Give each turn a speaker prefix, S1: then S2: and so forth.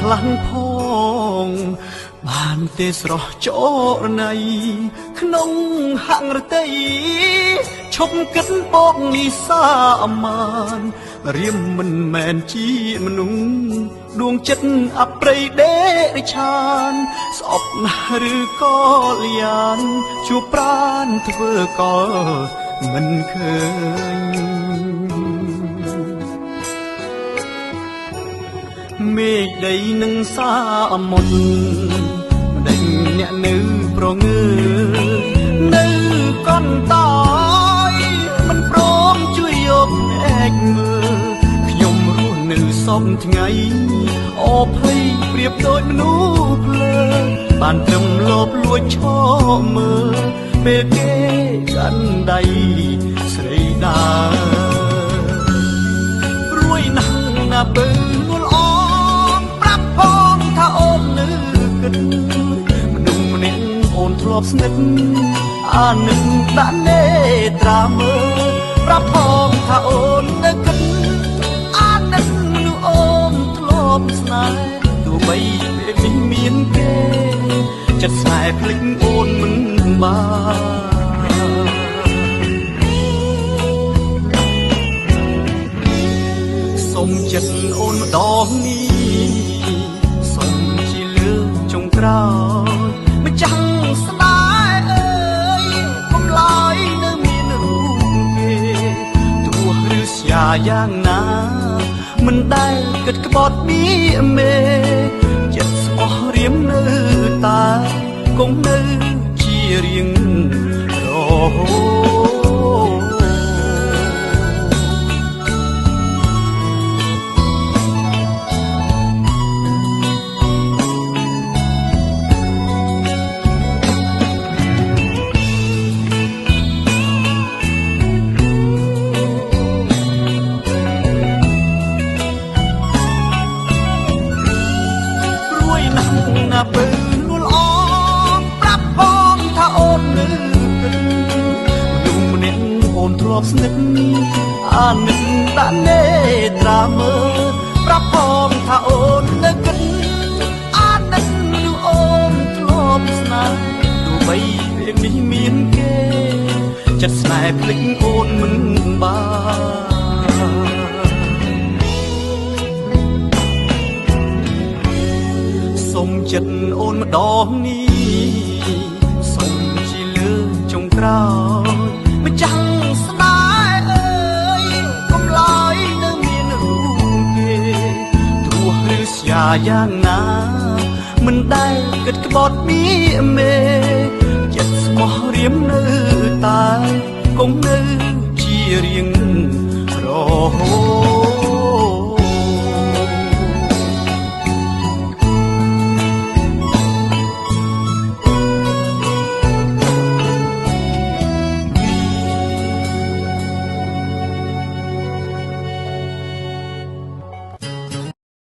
S1: ខ្លះផងបានទេស្រស់ចរណៃក្នុងហង្រតីឈប់គិតបោកនិសាអមានរៀមមិនមែនជាមនុស្សដួងចិត្តអប្រិយដេរិឆានស្អប់ណាស់ឬក៏លៀនជួបប្រានធ្វើកលមិនឃើញមេឃដីនឹងសាមុនដេញអ្នកនៅប្រងើនៅកន្តើយមិនព្រមជួយយកភ្នែកមើលខ្ញុំរស់នៅសពថ្ងៃអភ័យប្រៀបដូចមនុស្សភ្លើបានត្រឹមលបលួចឈរមើលពេលគេកាន់ដៃស្រីដើរួយណាស់ណាពើនួលអមប្រាប់ផងថាអូននៅគិតមនុស្សម្នាក់អូនធ្លាប់ស្និទ្ធអានឹងដាក់នេត្រាមើលប្រាប់ផងថាអូននៅគិតអានឹងមនុស្សអូនធ្លាប់ស្នេហ៍ទោះបីពេលនេះមានគេចិត្តស្នេហ៍ភ្លេចអូនមិនបានសុំចិត្តអូនម្ដងនេះសុំជាលើកចុងក្រោយម្ចាំងស្នេហ៍អើយកុំឡើយនៅមានរូបគេទោះឬស្យាយ៉ាងណាមិនដែលគិតក្បត់មីមេចិត្តស្មោះរៀមនៅតែគង់នៅជារៀងរហូតណាពើនួលអមប្រាប់ផងថាអូននៅគិតមនុស្សម្នាក់អូនធ្លាប់ស្និទ្ធអានឹងដាក់នេត្រាមើលប្រាប់ផងថាអូននៅគិតអានឹងមនុស្សអូនធ្លាប់ស្នេហ៍ទោះបីពេលនេះមានគេចិត្តស្នេហ៍ភ្លេចអូនមិនបានសុំចិត្តអូនម្ដងនេះសុំជាលើកចុងក្រោយម្ចាំងស្នេហ៍អើយកុំឡើយនៅមានរូបគេទោះឬស្យាយ៉ាងណាមិនដែលគិតក្បត់មីមេចិត្តស្មោះរៀមនៅតែគង់នៅជារៀងរហូ